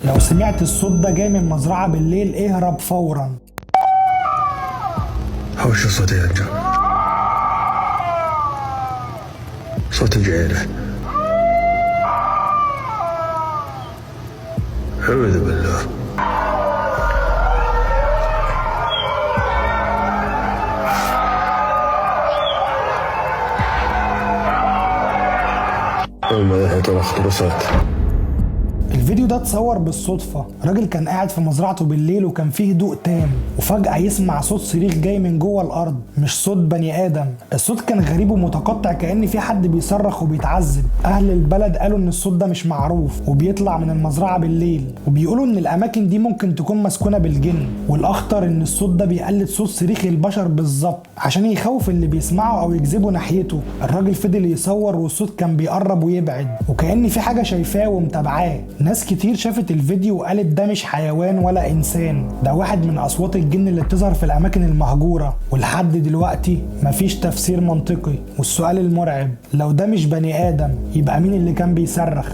لو سمعت الصوت ده جاي من مزرعة بالليل اهرب فورا. وش الصوت يا رجال؟ صوت الجعيلة. أعوذ بالله. اخطبوسات. الفيديو ده اتصور بالصدفة. راجل كان قاعد في مزرعته بالليل وكان فيه هدوء تام، وفجأة يسمع صوت صريخ جاي من جوه الأرض، مش صوت بني آدم. الصوت كان غريب ومتقطع، كأن في حد بيصرخ وبيتعذب. أهل البلد قالوا إن الصوت ده مش معروف وبيطلع من المزرعة بالليل، وبيقولوا إن الأماكن دي ممكن تكون مسكونة بالجن. والأخطر إن الصوت ده بيقلد صوت صريخ البشر بالظبط عشان يخوف اللي بيسمعه أو يجذبه ناحيته. الراجل فضل يصور والصوت كان بيقرب ويبعد، وكأن في حاجة شايفاه ومتابعاه. ناس كتير شافت الفيديو وقالت ده مش حيوان ولا إنسان، ده واحد من أصوات الجن اللي بتظهر في الأماكن المهجورة. ولحد دلوقتي مفيش تفسير منطقي. والسؤال المرعب، لو ده مش بني آدم يبقى مين اللي كان بيصرخ؟